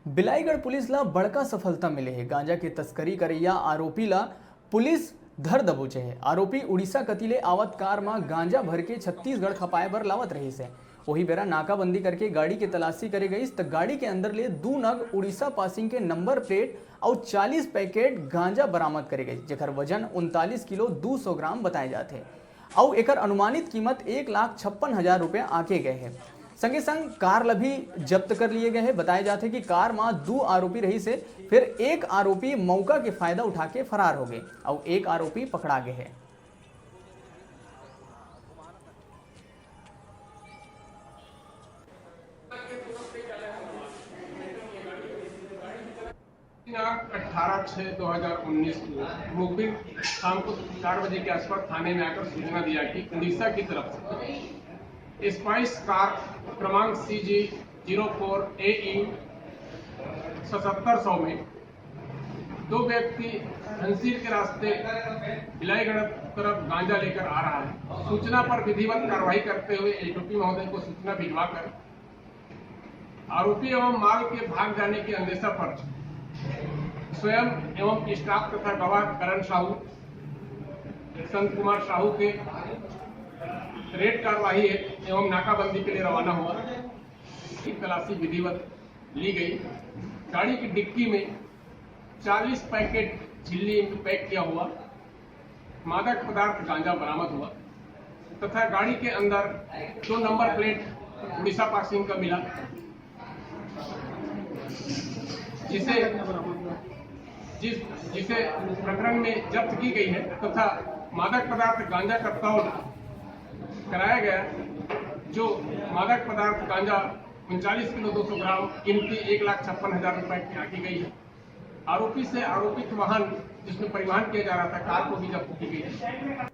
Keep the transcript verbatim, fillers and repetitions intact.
Bilaigarh police ला बड़का सफलता मिले हे। गांजा के तस्करी करइया आरोपी ला पुलिस धर दबोचे हे। आरोपी उड़ीसा कति ले आवत कार म गांजा भर के छत्तीसगढ़ खपाए बर लावत रहिस हे। ओही बेरा नाकाबंदी करके गाड़ी के तलाशी करे गईस, त गाड़ी के अंदर ले दू नग उड़ीसा पासिंग के नंबर प्लेट अउ चालीस पैकेट गांजा बरामद करे गईस, जेकर वजन उनतालीस किलो दू सौ ग्राम बताए जात हे। अउ एकर अनुमानित कीमत एक लाख छप्पन हजार रुपया आके गए हे। संगे संग कार ल भी जब्त कर लिए गए हे। बताए जाथे कि कार म दू आरोपी रहिस हे, फिर एक आरोपी मौका के फायदा उठा के फरार हो गए अउ एक आरोपी पकड़ा गए हे। दिनांक अठारह छः दो हज़ार उन्नीस को मुखबिर शाम को चार बजे के आसपास थाने में आकर सूचना दिया कि उड़ीसा की तरफ से स्पाइस कार क्रमांक C G zero four A E सतहत्तर सौ में दो व्यक्ति घनसीर के रास्ते बिलाईगढ़ तरफ गांजा लेकर आ रहा है। सूचना पर विधिवत कार्रवाई करते हुए एसडीओपी महोदय को सूचना भिजवाकर आरोपी एवं माल के भाग जाने के अंदेशा पर स्वयं एवं स्टाफ तथा गवाह करण साहू, संत कुमार साहू के रेड कार्यवाही एवं नाकाबंदी के लिए रवाना हुआ। की तलाशी विधिवत ली गई। गाड़ी की डिक्की में चालीस पैकेट झिल्ली में पैक किया हुआ मादक पदार्थ गांजा बरामद हुआ तथा गाड़ी के अंदर दो नंबर प्लेट उड़ीसा पासिंग का मिला, जिसे जिस जिसे प्रकरण में जब्त की गई है तथा मादक पदार्थ गांजा का तौल कराया गया, जो मादक पदार्थ गांजा उनचालीस किलो दो सौ ग्राम, कीमती एक लाख छप्पन हजार रुपए की आंकी गई है। आरोपी से आरोपित वाहन जिसमें परिवहन किया जा रहा था, कार को भी जब्त की गई है।